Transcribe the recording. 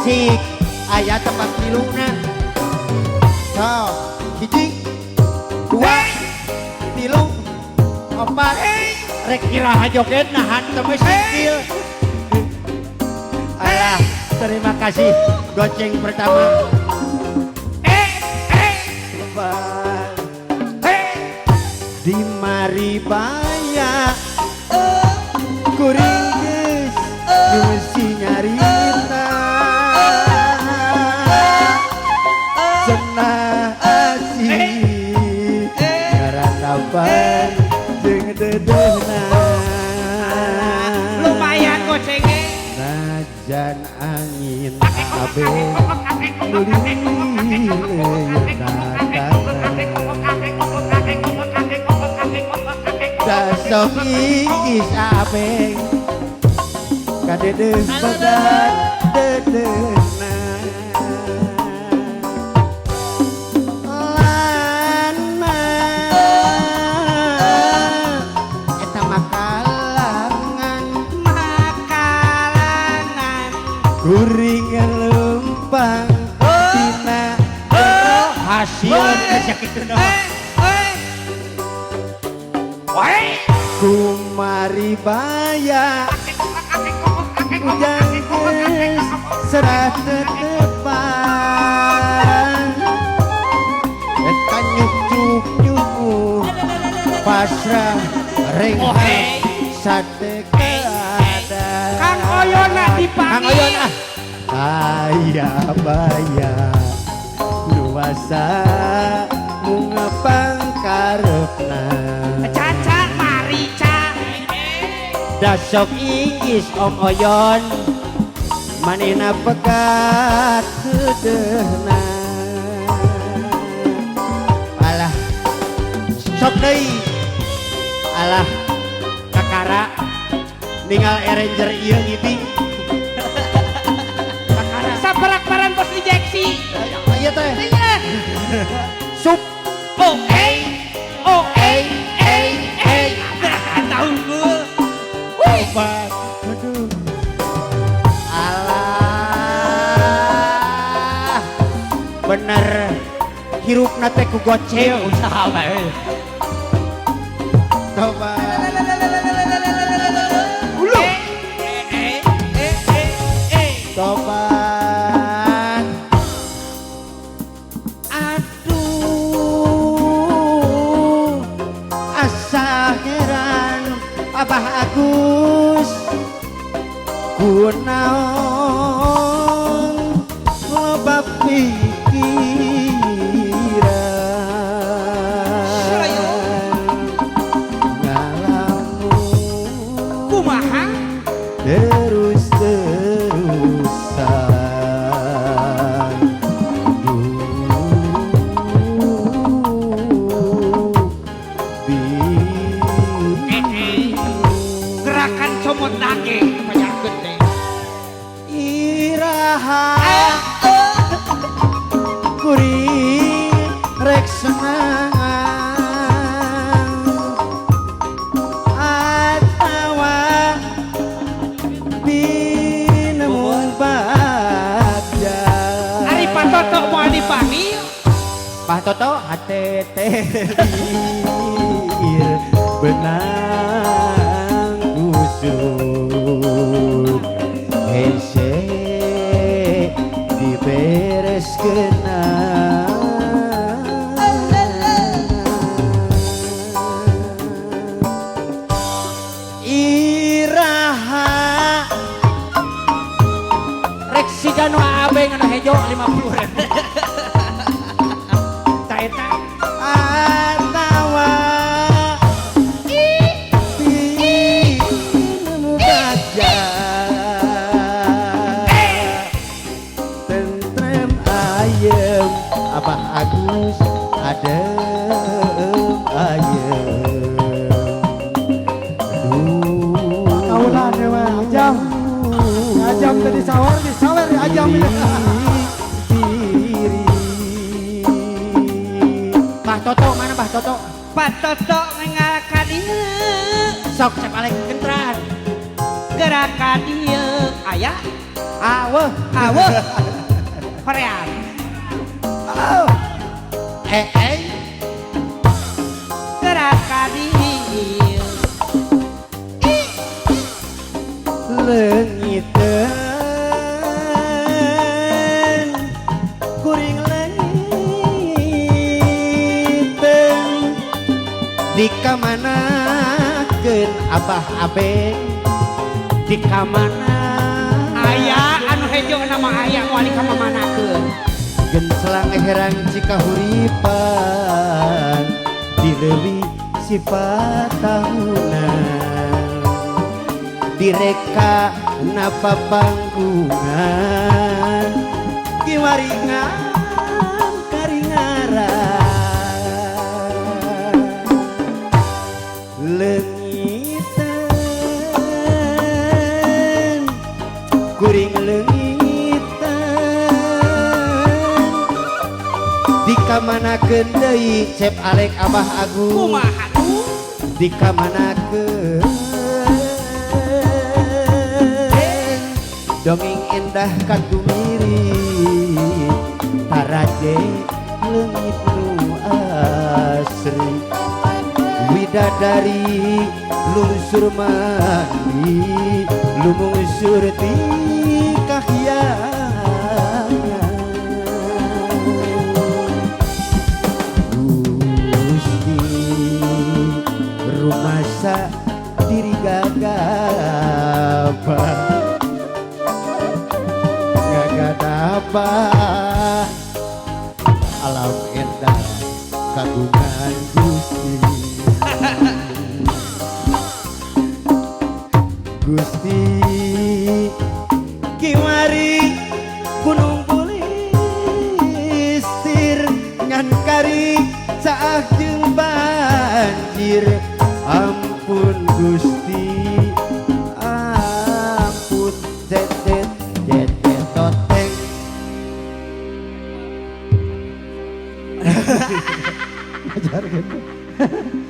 Cik, aya tempat tiluna. So, hiji, dua, tilu, opat. Rek iraha joget, nahan teu sikil. Alah, terima kasih goceng pertama. Eh, eh. Di Maribaya kuring geus nu mesti nyarita cenah asih ngaratapan jeung dedehna. Lumayan gocengnya. Najan angin abe nuli datang, dasok ingis abeng kadedeh pegat dedehna lana eta makalangan. Makalangan. Kuring lempang tina hasil sakitu. Eh, eh. Weh. Kumari baya ujang geus serah tetepan eta nyuk nyuk pasrah Oh, hey. Sate keada. Kang Oyon ah dipanggil. Kang Oyon ah. Aya baya luasa bunga pangkarepna. Caca Marica. Dasok inggis Om Oyon manehna pegat keudeuhna. Alah, sok deui. Alah, kakara ninggal arranger ieu ngiti. Kakara. Saperak parantos injeksi. Iya teh. Iya. Sup. Oh, eh. Oh, eh, eh, eh. Tahu gue. Obat. Aduh. Alah. Bener. Hirupna teh ku goceng. Usaha bae. Coba. Ulu. Eh, eh, eh, eh, eh. Tobat. Aduh. Asa heran Abah Agus kunaon loba pikiran ngalamun. Kumaha? Terus-terusan. Duh, Eh, eh. Gerakan comot daging penyakit teh. Iraha kuring rek senang atawa pinemu bagja. Ari Pak Toto mau dipanggil? Pak Toto hate teh liir benang kusut hese diberes kena. Iraha rek siga nu abe ngana hejo 50 ribu ta eta atawa pinemu bagja tentrem ayem Abah Agus adem ayem. Duh. Kaulan ya mah, ajam. Ajam tadi sawar, disawer ya ajam ini. Diri. Bah Toto mana, Bah Toto? Pak Toto mengalahkan dieu. Sok cek paling kentran. Gerakan dieu aya. Aweh. Aweuh. Korea. Halo. Eh eh. Gerak ka dieu. Leungiteun kuring leungiteun dikamanakeun Abah Abe dikamana? Aya anu hejo nama aya moal dikamamanakeun. Genselang herang cikahuripan dileuwi sifat tahunan direka napa panggungan kiwaringan karingaran leungiteun kuring leungiteun dikamanakeun deui Cep Alek Abah Agung? Kumaha tuh? Dikamanakeun dongeng endah katumiri taraje leungit nu asri widadari lungsur mandi lumungsur ti kahyangan. Gusti rumasa diri gagabah gagadabah alam endah kagungan Gusti. Gusti kiwari gunung bulistir ngan kari caah jeung banjir. Ampun Gusti, ampun tetet tetet toteng. Ajarkeun.